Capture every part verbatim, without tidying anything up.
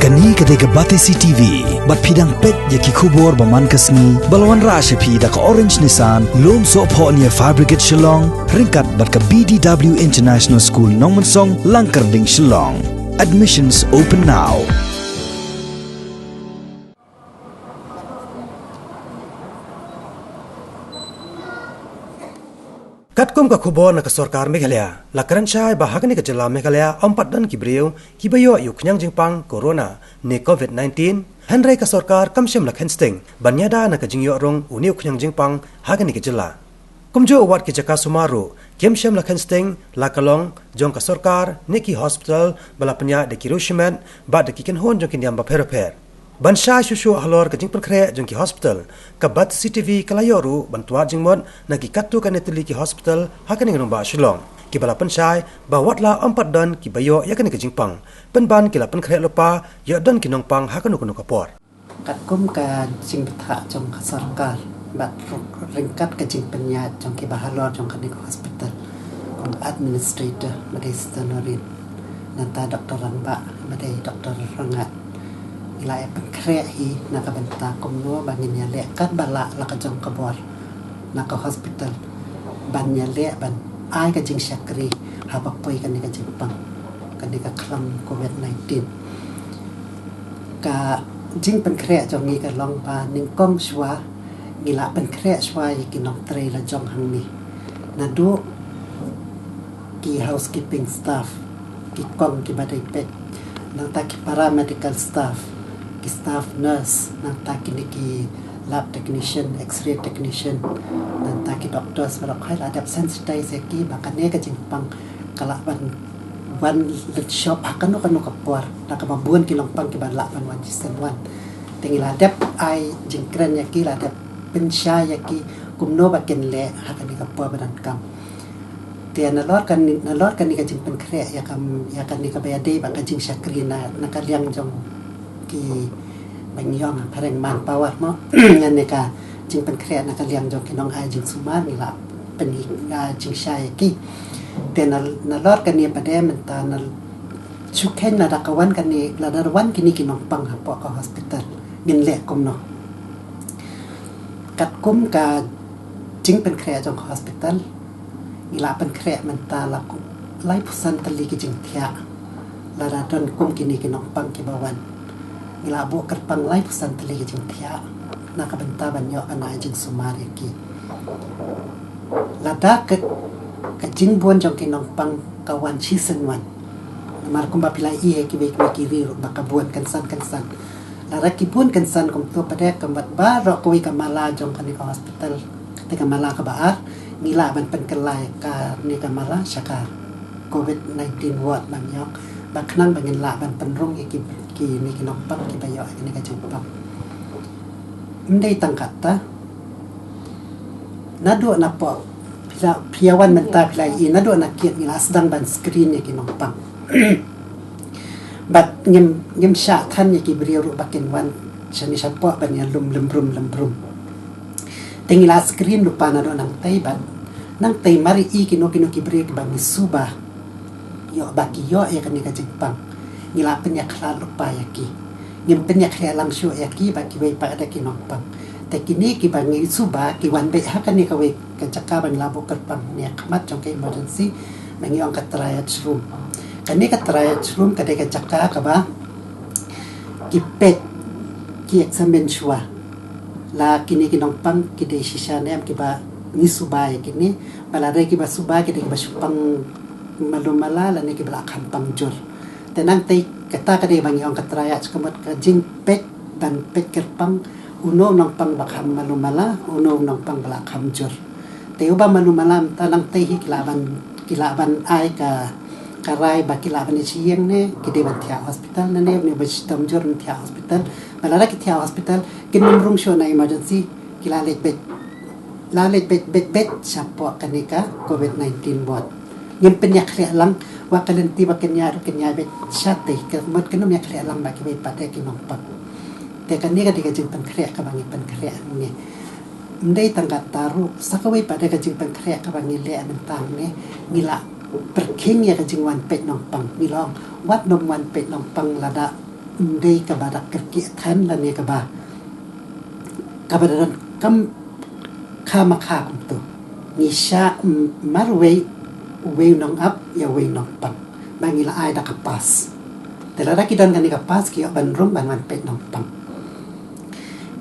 Kane ka dei ka Batesi T V, bad phi dang peit ïa ki khubor ba man ka sngi, ba la wanrah sha phi da ka Orange Nissan, Lumsohphoh near Fire Brigade Shillong, ryngkat bad ka B D W International School Nongmensong, Langkyrding, Shillong. Admissions open now. Katkum ka khubor na ka sorkar Meghalaya, la kren shai ba ha kane ka jylla Meghalaya ym pat don ki briew kiba ïoh ïa u khñiang jingpang corona ne covid nineteen, hynrei ka sorkar kam shym la kheiñ sting ban ïada na ka jingïoh rung une u khñiang jingpang ha kane ka jylla. Kumjuh wat ki jaka sumar ruh kim shym la kheiñ sting, la ka long jong ka sorkar ne ki hospital ba la pynïaid da ki riew shimet bad da ki kynhun jong ki niam bapher bapher. Ban shai shuh shuh halor ka jingpynkhreh jong ki hospital, ka Batesi T V ka la ïoh ruh ban twad jingmut na ki katto katne tylli ki hospital ha kane ka nongbah Shillong, kiba la pynshai ba watla ym pat don kiba ïoh ïa kane ka jingpang, pynban ki la pynkhreh lypa ïoh don ki nongpang ha kano kano ka por. Katkum ka jingbthah jong ka sorkar bad ryngkat ka jingpynïaid jong kiba halor jong kane ka hospital, kum administrator ba dei Sister Noreen, nangta Doctor Rangbah ba dei Doctor Rangad, ngi la ïa pynkhreh hi na ka bynta kumno ba ngin ïaleh katba lah la ka jong ka bor na ka hospital ban ïaleh ban ai ka jingshakri haba poi kane ka jingpang, kane ka khlam covid nineteen. Ka jingpynkhreh jong ngi ka long ba nyngkong shuwa ngi la pynkhreh shuwa ïa ki nongtrei la jong hangne, naduh ki housekeeping staff, ki kong kiba dei peit, nangta ki paramedical staff, ki staff nurse, nangta kine ki lab technician, x-ray technician, nangta ki doctors baroh, la dep sensitize ïa ki ba kane ka jingpang ka lah ban wan leit shop ha kano kano ka por, da kaba bun ki nongpang kiba lah ban wan shisien wan. Te ngi la dep ai jingkren ïa ki, la dep pynshai ïa ki kumno ba kin leh ha kane ka por ba donkam. Te nalor kane, nalor kane ka jingpynkhreh ïa ka, ïa kane kaba ïadei bad ka jingshakri na, na ka liang jong ki, ba ngi ong ha phareng manpower mo, ïa kane ka jingpynkhreh na ka liang jong ki nongai jingsumar, ngi la pynhi, ah, jingshai ïa ki. Te na, nalor kane pat de mynta na shu kheiñ lada ka wan kane, lada wan kine ki nongpang hapoh ka hospital, ngin leh kumno. Katkum ka jingpynkhreh jong ka hospital, ngi la pynkhreh mynta la kum laiphew san tylli ki jingthiah. Lada don kum kine ki nongpang kiba wan, ngi la buh kyrpang laiphew san tylli ki jingthiah na ka bynta ban ïoh ban ai jingsumar ïa ki. Lada ka, ka jingbun jong ki nongpang ka wan shisien wan, namar kumba phi la ïohi ha kiwei kiwei ki ri ruh ba ka bun kynsan kynsan. Lada ki bun kynsan kumto pat de, ka mut baroh kawei ka mala jong kane ka hospital, kata ka mala kaba ar, ngi lah ban pynkylla ïa kane ka mala sha ka covid nineteen ward, ba ngi ong, ba khnang ba ngin lah ban pynrung ïa ki, kine ki nongpang kiba ïoh ïa kane ka jingpang. Ym dei tang katta, naduh napoh, phi la, phi ïa wan mynta phi la ïohi, naduh na gate ngi la sdang ban screen ïa ki nongpang. Bad ngim, ngim shah than ïa ki briew ruh ba kin wan shane shapoh ban ïalum lem brum lem brum. Te ngi la screen lypa naduh nangtei bad nangtei mar ïohi kino kino ki briew kiba ngi suba ïoh ba ki ïoh ïa kane ka jingpang, ngi la pynïakhlad lypa ïa ki. Ngim pynïakhlad lang shuh ïa ki bad kiwei pat de ki nongpang. Te kine kiba ngi suba ki wan beit ha kane kawei ka jaka ba ngi la buh kyrpang ne ha khmat jong ka emergency, ba ngi ong ka triage room. Kane ka triage room ka dei ka jaka kaba ki peit, ki examine shuwa la kine ki nongpang ki dei shisha ne em, kiba ngi suba ïa kine, ba lada kiba suba ki dei kiba shu pang malu mala lane kiba la kham pang jur. Te nangtei kata ka dei ba ngi ong ka triage, ka mut ka jingpeit ban peit kyrpang uno u nongpang ba kham malu mala, uno u nongpang ba la kham jur. Te uba malu mala mynta nangtei hi ki lah ban, ki lah ban ai ka, ka rai ba ki lah ban ïa shyieng ne ki dei ban thiah hospital, ne ne uba shitom jur ban thiah hospital. Ba lada ki thiah hospital kin ym rung shuh na emergency, ki la leit beit, la leit beit beit beit shapoh kane ka covid nineteen ward. Ngim pynïakhlad lang, wat ka lynti ba kin ïaid ruh kin ïaid beit shatei, ka mut kin ym ïakhlad lang bad kiwei pat de ki nongpang. Te kane ka dei ka jingpynkhreh kaba ngi pynkhreh hangne. Ym dei tang katta ruh, sa kawei pat de ka jingpynkhreh kaba ngi leh mynta hangne, ngi la pyrkhing ïa ka jingwan peit nongpang. Ngi la ong wat nym wan peit nongpang lada Ym dei kaba da kyrkieh than lane kaba, kaba da donkam kha ma kha kumto. Ngi shah, mm, marwei, uwei u nongap ïa uwei u nongpang. Ba ngi la ai da ka pass. Te lada ki don kane ka pass ki ïoh ban rung ban wan peit nongpang.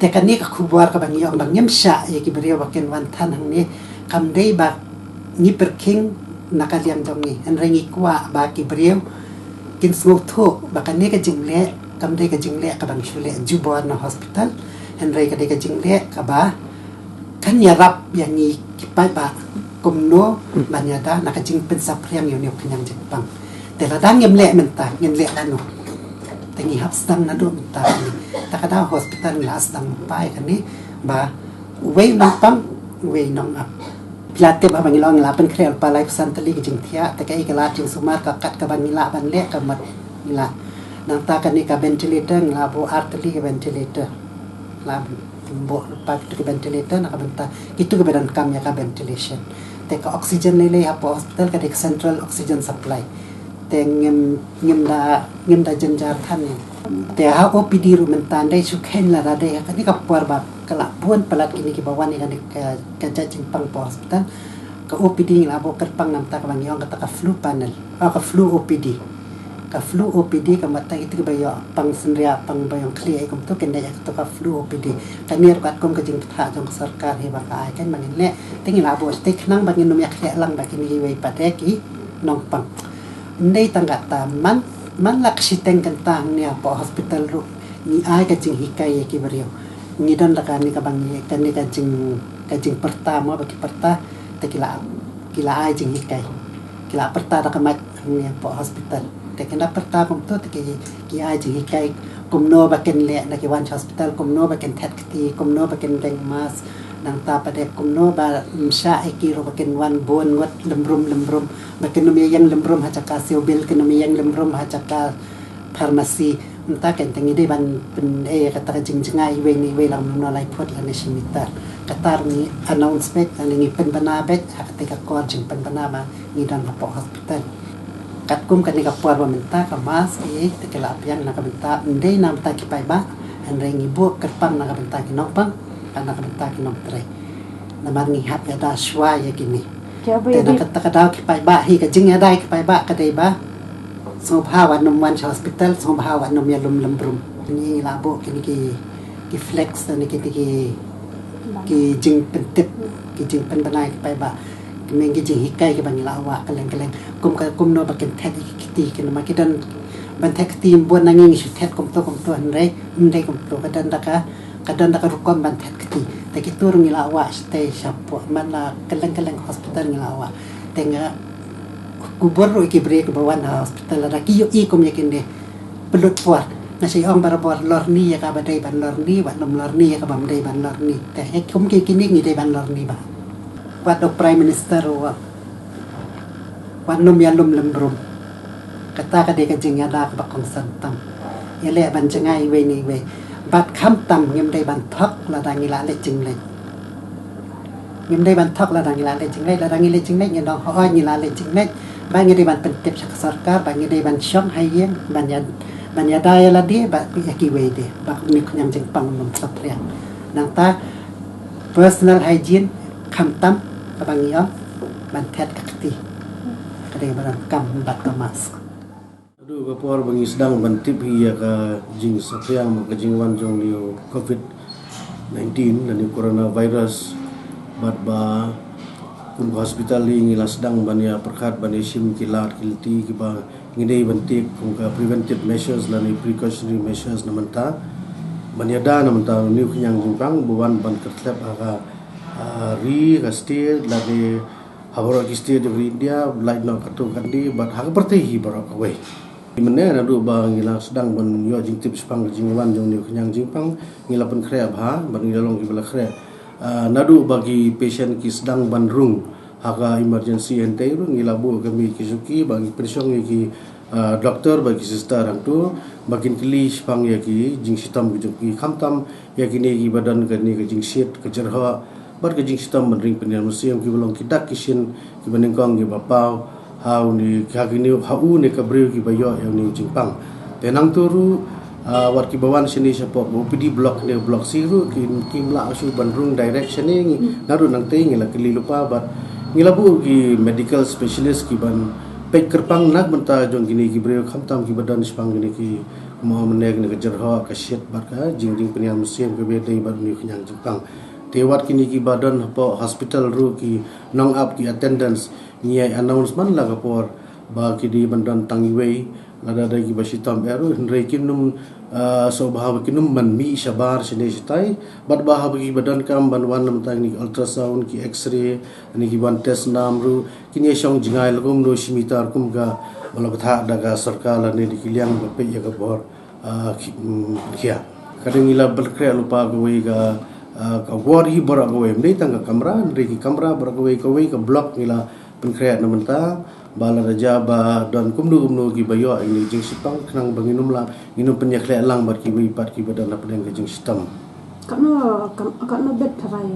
Te kane ka khubor kaba ngi ong ba ngim shah ïa ki briew ba kin wan than hangne, kam dei ba ngi pyrkhing na ka liang jong ngi. Hynrei ngi kwah ba ki briew kin sngewthuh ba kane ka jingleh kam dei ka jingleh kaba ngi shu leh jubor na hospital. Hynrei ka dei ka jingleh kaba kan ïarap ïa ngi ki paidbah kumno ban ïada na ka jingpynsaphriang ïa une u khñiang jingpang. Te lada ngim leh mynta ngin leh lano? Te ngi hap sdang naduh mynta kane. Ta ka dei hospital ngi la sdang mynta ïa kane ba uwei u nongpang, uwei u nongap. Phi la tip haba ngi long ngi la pynkhreh lypa laiphew san tylli ka jingthiah, te kaei ka lad jingsumar ka kat kaba ngi lah ban leh ka mut ngi la. Nangta kane ka ventilator ngi la buh ar tylli ka ventilator. La buh lypa kitu ki ventilator na ka bynta kitu kiba donkam ïa ka ventilation. Te ka oxygen lei lei hapoh hospital ka dei ka central oxygen supply. Te ngim, ngim da, ngim da jynjar than ïa. Te ha O P D ruh mynta ndei shu kheiñ lada dei ha kane ka por ba ka la bun palat kine kiba wan ïa kane ka, ka jait jingpang hapoh hospital. Ka O P D ngi la buh kyrpang namar kata kaba ngi ong kata ka flu panel. Ah, ka flu O P D. Ka flu O P D ka mut ïa kito kiba ïoh pang synriah, pang ba ïong khlieh, kumto kin leit ïa kato ka flu O P D. Kane ruh katkum ka jingpynthah jong ka sorkar hi ba ka ai kein ba ngin leh. Te ngi la buh shatei khnang ba ngin ym ïakhleh lang bad kine kiwei pat de ki nongpang. Ym dei tang kata, man, man la ka shiteng kynta hangne hapoh hospital ruh ngi ai ka jinghikai ïa ki briew. Ngi don da kane kaba ngi, kane ka jing, ka jingpyrta mo ba ki pyrta, te ki la, ki la ai jinghikai. Ki la pyrta da ka mic hangne hapoh hospital. Te ki la pyrta kumto te ki, ki ai jinghikai kumno ba kin leh na ki wan sha hospital, kumno ba kin thet kti, kumno ba kin deng mask, nangta pat de kumno ba ym shah ïa ki ruh ba kin wan bun ngut lymrum lymrum, ba kin ym ïeng lymrum ha jaka siew bill, kin ym ïeng lymrum ha jaka pharmacy. Mynta kein te ngi dei ban pyn, eh, kata ka jingjngai iwei na iwei lang kumno lai phut lane shi meter. Kata ruh ngi announce beit lane ngi pynbna beit ha kata ka kor jingpynbna ba ngi don hapoh hospital. Katkum kane ka por ba mynta ka mask, eh, te ki la pdiang na ka bynta ym dei na ka bynta ki paidbah, hynrei ngi buh kyrpang na ka bynta ki nongpang, na ka bynta ki nongtrei. Namar ngi hap ïada shuwa ïa kine. Te na kata ka daw ki paidbah hi, ka jingïada ïa ki paidbah ka dei ba sngewbha wat nym wan sha hospital, sngewbha wat nym ïalum lymrum. Ngi la buh kine ki, ki flex ne kine ki, ki jingpyntip, ki jingpynbna ïa ki paidbah. Ki meng ki jinghikai kiba ngi la wah kylleng kylleng. Kum ka, kumno ba kin thet ïa ki kti, kin ma ki don ban thet kti bun na ngi ngi shu thet kumto kumto, hynrei ym dei kumto, ka don da ka, ka don da ka rukom ban thet kti. Te kito ruh ngi la wah shatei shapoh man la kylleng kylleng hospital ngi la wah. Te nga kubur ruh ki briew kiba wan ha hospital lada ki ïohi kum ïa kine pynlut por. Nga sa ong barabor lorni ïa kaba dei ban lorni, wat nym lorni ïa kaba ym dei ban lorni. Te he kum ki kine ngi dei ban lorni ba. Wat u Prime Minister ruh wat nym ïalum lymrum. Kata ka dei ka jingïada kaba kongsan tam. Ïaleh ban jngai iwei na iwei. Bad khamtam ngim dei ban thok lada ngi la leit jingleit. Ngim dei ban thok lada ngi la leit jingleit, lada ngi leit jingleit ngi ong hooid ngi la leit jingleit. Ba ngi dei ban pyntip sha ka sorkar, ba ngi dei ban shong ha ïing, ban ïa, ban ïada ïa lade, ba ïa kiwei de, ba une u khñiang jingpang un ym saphriang. Nangta personal hygiene khamtam kaba ngi ong ban thet ka kti. Ka dei ba donkam bad ka mask. Naduh ka por ba ngi sdang ban tip hi ïa ka jingsaphriang bad ka jingwan jong une u covid nineteen lane u coronavirus, bad ba kum ka hospital hi ngi la sdang ban ïa pyrkhat ban ïa shim ki lad ki lynti kiba ngi dei ban take kum ka preventive measures lane precautionary measures na mynta. Ban ïada na mynta une u khñiang jingpang ba wan ban kyrthlep ha ka, ah, ri ka state lane ha baroh ki state jong ka India, lait noh katto katne, bad ha ka pyrthei hi baroh kawei. Mynne naduh ba ngi la sdang ban ïoh jingtip shaphang ka jingwan jong une u khñiang jingpang, ngi la pynkhreh bha, bad ngi la long kiba la khreh. Ah, naduh ba ki patient ki sdang ban rung ha ka emergency hangtei ruh, ngi la buh ka mei ka shuki, ba ngi pynshong ïa ki, ah, doctor bad ki sister hangto, ba kin kylli shaphang ïa ki jingshitom ki jong ki, khamtam ïa kine kiba don kane ka jingshit, ka jyrhoh, bad ka jingshitom ban ring pynïar mynsiem, kiba long ki dak ki shin, kiba nyngkong kiba paw ha une, ha kine, ha une ka briew kiba ïoh ïa une u jingpang. Te nangto ruh Ah, wat kiba wan shane shapoh O P D block ne block C ruh ki, kim lah shuh ban rung direct shane. Ngi, nga ruh nangtei ngi la kylli lypa bad ngi la buh ki medical specialist ki ban peit kyrpang na ka bynta jong kine ki briew, khamtam kiba don shaphang kine ki, mo mane kine ka jyrhoh, ka shit bad ka jing, jingpynïar mynsiem kaba dei bad une u khñiang jingpang. Te wat kine kiba don hapoh hospital ruh ki nongap, ki attendants, ngi ïa announce man la ka por ba ki dei ban don tang iwei, lada dei kiba shitom eh ruh, hynrei kin ym, ah, sngewbha ba kin ym ban mih shabar shane shatai. Bad ba haba kiba donkam ban wan na bynta kine ki ultrasound, ki x-ray, kine ki ban test nam ruh, kin ïa shong jngai la kumno shi mitar kum kaba la bthah da ka sorkar lane da ki liang ba peit ïa ka bor, ah, ki, mm, khia. Ka dei ngi la pynkhreh lypa kawei ka, ah, ka ward hi baroh kawei, ym dei tang ka kamra, hynrei ki kamra baroh kawei, kawei ka block ngi la pynkhreh na bynta ba lada jia ba don kumno kumno kiba ïoh ïa kine ki jingshitang, khnang ba ngin ym lah, ngin ym pynïakhleh lang bad kiwei pat kiba don hapdeng ka jingshitom. Katno, kam-, katno bed tharai?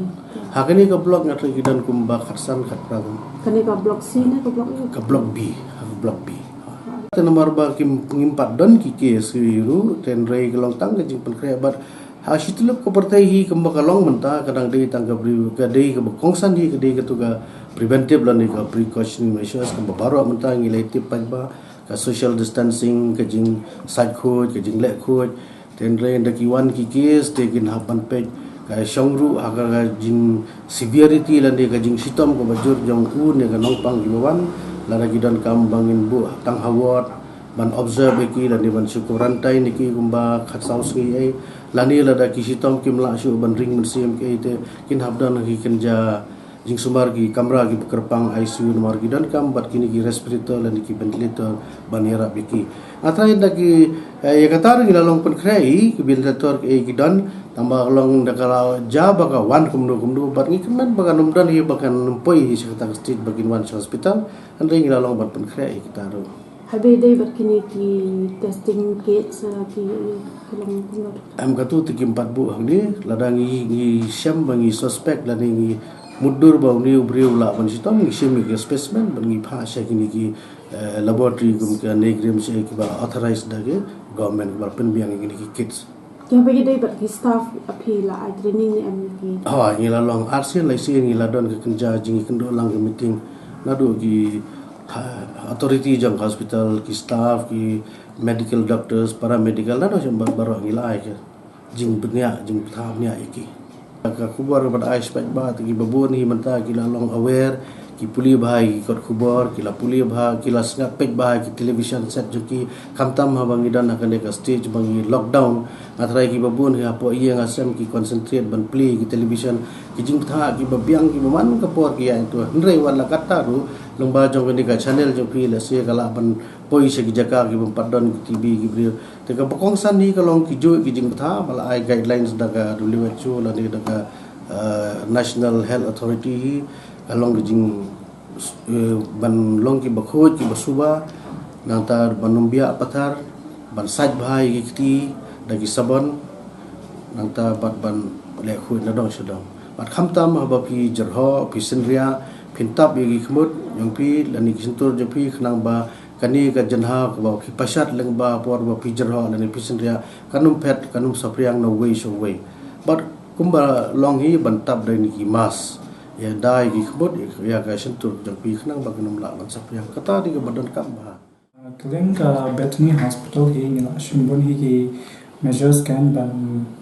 Ha kane ka block nga tharai ki don kumba khatsan khatphra. Kane ka block C ne ka block A? Ka block B, ha ka block B. Te namar ba kim, ngim pat don ki case ki ruh, te hynrei ka long tang ka jingpynkhreh bad ha shi tylli ka pyrthei hi kumba ka long mynta, ka dang dei tang ka pre-, ka dei kaba kongsan hi, ka dei katu ka preventive lane ka precautionary measures, kaba baroh mynta ngi la tip pat ba ka social distancing, ka jingsait khuid, ka jingleh khuid. Te hynrei ynda ki wan ki case te kin hap ban peit ka shong ruh ha ka, ka jing severity lane ka jingshitom kaba jur jong u ne ka nongpang kiba wan. Lada ki donkam ba ngin buh tang ha ward ban observe ïa ki lane ban shu quarantine ïa ki kumba khatsaw sngi ei, lane lada ki shitom kim lah shuh ban ring mynsiem ki ei, te kin hap don ki kynja jingsumar, ki kamra kiba kyrpang, I C U, namar ki donkam bad kine ki respirator lane ki ventilator ban ïarap ïa ki. Nga tharai ynda ki, eh, ïa kata ruh ngi la long pynkhreh hi, ki ventilator ki ei ki don, tang ba ka long da ka la jia ba ka wan kumno kumno bad ngi kyrmen ba kan ym don hi, ba kan ym poi hi sha kata ka stage ba kin wan sha hospital. Hynrei ngi la long ban pynkhreh ïa kita ruh. Haba dei bad kine ki testing kits, eh, ki, ki long kumno? Em, katu te kim pat buh hangne, lada ngi, ngi shem ba ngi suspect lane ngi mutdur ba une u briew u lah ban shitom, ngi shim ïa ki specimen bad ngi phah sha kine ki, eh, laboratory kum ka NEIGRIHMS kiba authorized da ki government ba pynbiang ïa kine ki kits. Ki haba ki dei bad ki staff, phi la ai training ne em ki? Hawa, ngi la long arsien laisien ngi la don ka kynja jingïakynduh lang ka meeting naduh ki, ha, authority jong hospital, ki staff, ki medical doctors, paramedical, naduh shem ba baroh ngi la ai ka jingbniah, jingbthah bniah ïa ki. Ka khubor ba ai spek ba te kiba bun hi mynta ki la long aware, ki pule bha ïa ki kot khubor, ki la pule bha, ki la sngap peit bha ïa ki television set jong ki, khamtam haba ngi don ha kane ka stage ba ngi lockdown. Nga tharai kiba bun hi hapoh ïing ha sem ki concentrate ban plie ïa ki television, ki jingbthah kiba biang kiba man ka por ki ïa ito. Hynrei wat la katta ruh, lyngba jong kane ka channel jong phi lehse ka lah ban poi sha ki jaka kiba ym pat don ki T V ki briew. Te kaba kongsan hi ka long ki juh ki jingbthah ba la ai guidelines da ka W H O lane da ka, eh, National Health Authority hi, ka long ki jing, eh, ban long kiba khuid kiba suba, nangta ban ym biah pathar, ban sait bha ïa ki kti da ki sabon, nangta bad ban leh khuid na dong sha dong. Bad khamtam haba phi jyrhoh, phi synriah, phin tap ïa ki khmut jong phi lane ki shyntur jong phi, khnang ba kane ka jingha kaba phi pashat lyngba por ba phi jyrhoh lane phi synriah kan ym phet, kan ym saphriang na uwei sha uwei. Bad kumba long hi ban tap da kine ki mask ïa da ïa ki khmut, ïa ka shyntur jong phi, khnang ba kan ym lah ban saphriang. Kata dei kaba donkam bha. Ka liang ka Bethany Hospital hi ngi la shim bun hi ki measures kan ban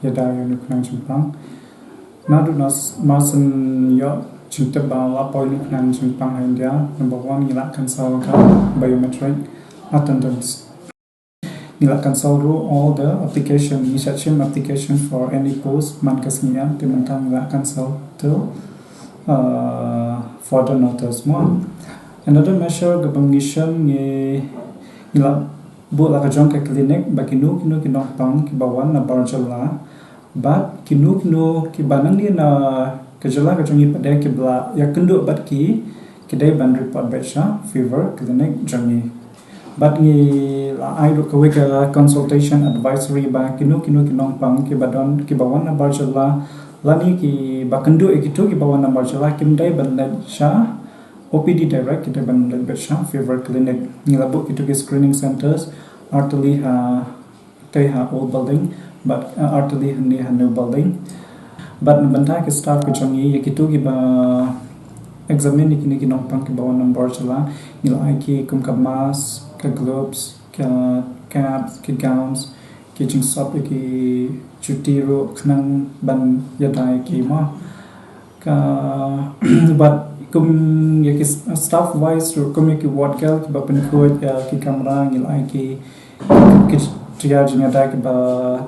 ïada ïa une u khnang jingpang. Naduh nas masan ïoh jingtip ba la poi une u khnang jingpang ha India, number one ngi la cancel ka biometric attendance. Ngi la cancel ruh all the application, ngi shah shim application for any post man ka sngi ïa, te mynta ngi la cancel till, uh, further notice mo. Another measure kaba ngi shem ngi, ngi la buh la ka jong ka clinic ba kino kino ki nongpang kiba wan na bar jylla bad kino kino kiba nangne na ka jylla ka jong ngi pat de kiba la ïakynduh bad ki, ki dei ban report beit sha Fever Clinic jong ngi. Bad ngi la ai ruh kawei ka consultation advisory ba kino kino ki nongpang kiba don, kiba wan na bar jylla lane kiba kynduh ïa kito kiba wan na bar jylla kim dei ban leit sha O P D direct, ki dei ban leit beit sha Fever Clinic. Ngi la buh kito ki screening centers artylli ha Te ha old building, but uh, artylli hynne ha new building. But na bynta ki staff ka jong ngi, ïa kito kiba examine ïa kine ki nongpang kiba wan na bor jylla, ngi la ai ki kum ka mask, ka gloves, ka caps, ki gowns, ki jingsop ïa ki juti ruh khnang ban ïada ïa ki mo. Ka, but kum ïa ki staff wise ruh, kum ïa ki ward girl kiba pynkhuid ïa ki kamra, ngi la ai ki ki tiar jingïada kiba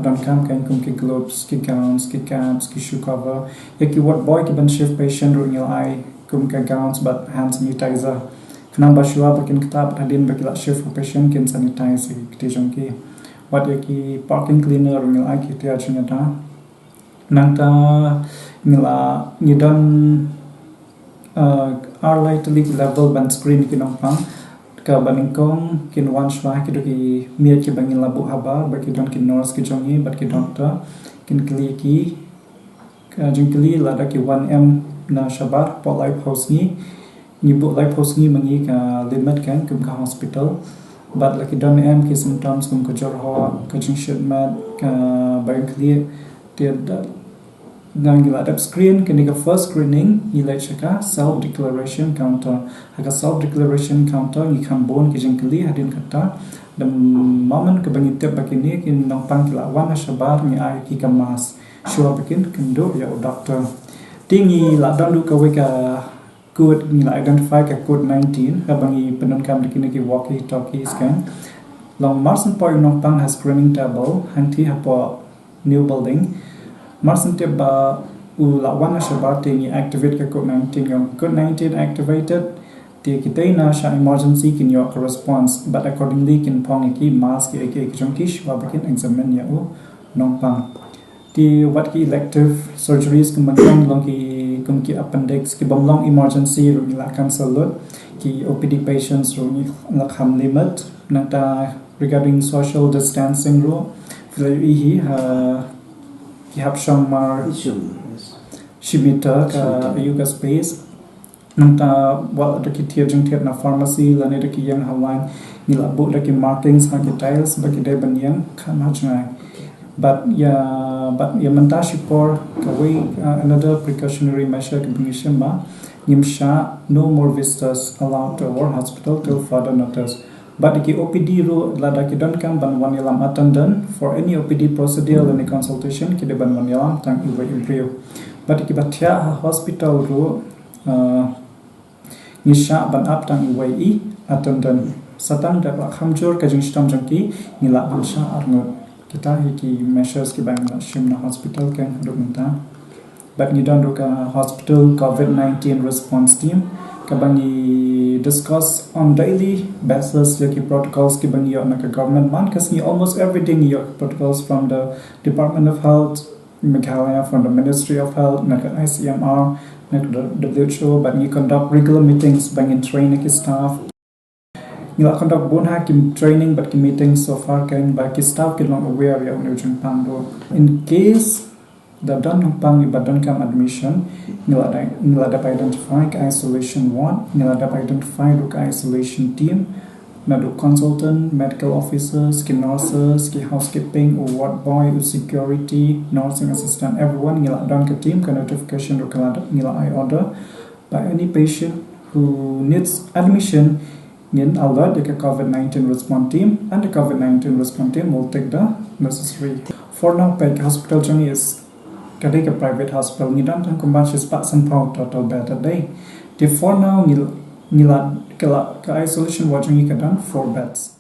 donkam, kan kum ki gloves, ki gowns, ki caps, ki shoe cover. Ïa ki ward boy kiban shift patient ruh ngi la ai kum ka gowns bad hand sanitizer. Khnang ba shuwa ba kin ktah bad hadien ba ki la shift patient kin sanitize ïa ki kti jong ki. Bad ïa ki parking cleaner ruh ngi la ai ki tiar jingïada. Nangta ngi la, ngi don uh, ar lai tylli ki level ban screen ki nongpang. Kaba nyngkong kin wan shuwa ki dei ki miet kiba ngi la buh habar, ba ki don ki nurse ki jong ngi bad ki doctor. Kin kylli ki, ka jingkylli lada ki wan em na shabar hapoh laiphew sngi. Ngi buh laiphew sngi ma ngi ka limit, kan kum ka hospital. Bad la ki don em ki symptoms kum ka jyrhoh, ka jingshit met, ka ba ïeng khlieh, te da, ngi la dep screen. Kane ka first screening ngi leit sha ka self declaration counter. Ha ka self declaration counter ngi kham bun ki jingkylli. Hadien kata, the moment kaba ngi tip ba kine ki nongpang ki la wan ha shabar, ngi ai ki ka mask shuwa ba kin kynduh ïa u doctor. Te ngi la don ruh kawei ka code, ngi la identify ka code nineteen, kaba ngi pyndonkam da kine ki walkie talkies, kan. Long marshen poi u nongpang ha screening table hangtei hapoh new building. Marshen tip ba u la wan na shabar, te ngi activate ka code nineteen. Ïa code nineteen activated, te kitei na sha emergency kin ïoh ka response, but accordingly kin phong ïa ki mask, ïa ki, ïa ki jong ki shuwa ba kin examine ïa u nongpang. Te wat ki elective surgeries kum ban long ki, kum ki appendix, ki bym long emergency ruh ngi la cancel lut. Ki O P D patients ruh ngi la kham limit. Nangta regarding social distancing ruh, phi la ïohi hi ha ki hap shong mar shi meter ka, shi meter, ïa ka space. Nangta wat da ki tiar jingthied na pharmacy lane da ki ïing ha line, ngi la buh da ki markings ha ki tiles ba ki dei ban ïeng kham ha jngai. But ïa, but ïa mynta shipor kawei, uh, another precautionary measure kaba ngi shim ba ngim shah, no more visitors allowed to our hospital till further notice. Bad ki O P D ruh, lada ki donkam ban wan ïalam attendant for any O P D procedure lane consultation, ki dei ban wan ïalam tang iwei i briew. Bad kiba thiah ha hospital ruh, uh, ngi shah ban ap tang iwei i attendant. Sa tang da ba kham jur ka jingshitom jong ki, ngi lah ban shah arngut. Kita hi ki measures kiba ngi la shim na hospital, kan, haduh mynta. Bad ngi don ruh ka hospital covid nineteen response team, kaba ngi discuss on daily basis ïa ki protocols kiba ngi ïoh na ka government. Man ka sngi almost every day ngi ïoh protocols from the Department of Health Meghalaya, from the Ministry of Health, na ka I C M R, na ka W H O, bad ngi conduct regular meetings ba ngin train ïa ki staff. Ngi la conduct bun ha ki training bad ki meetings so far, kan, ba ki staff kin long aware ïa une u jingpang ruh. In case da don nongpang iba donkam admission, ngi la dep, ngi la dep identify ka isolation ward, ngi la dep identify ruh ka isolation team, naduh consultant, medical officers, ki nurses, ki housekeeping, u ward boy, u security, nursing assistant, everyone, ngi la don ka team, ka notification ruh ka la dep, ngi la ai order. By any patient who needs admission, ngin alert ïa ka covid nineteen response team, and the covid nineteen response team will take the necessary. For now, peit ka hospital jong ngi is ka dei ka private hospital, ngi don tang kumba shispah sanphew total bed a dei. Te for now ngi, ngi la, ka la, ka isolation ward jong ngi ka don four beds.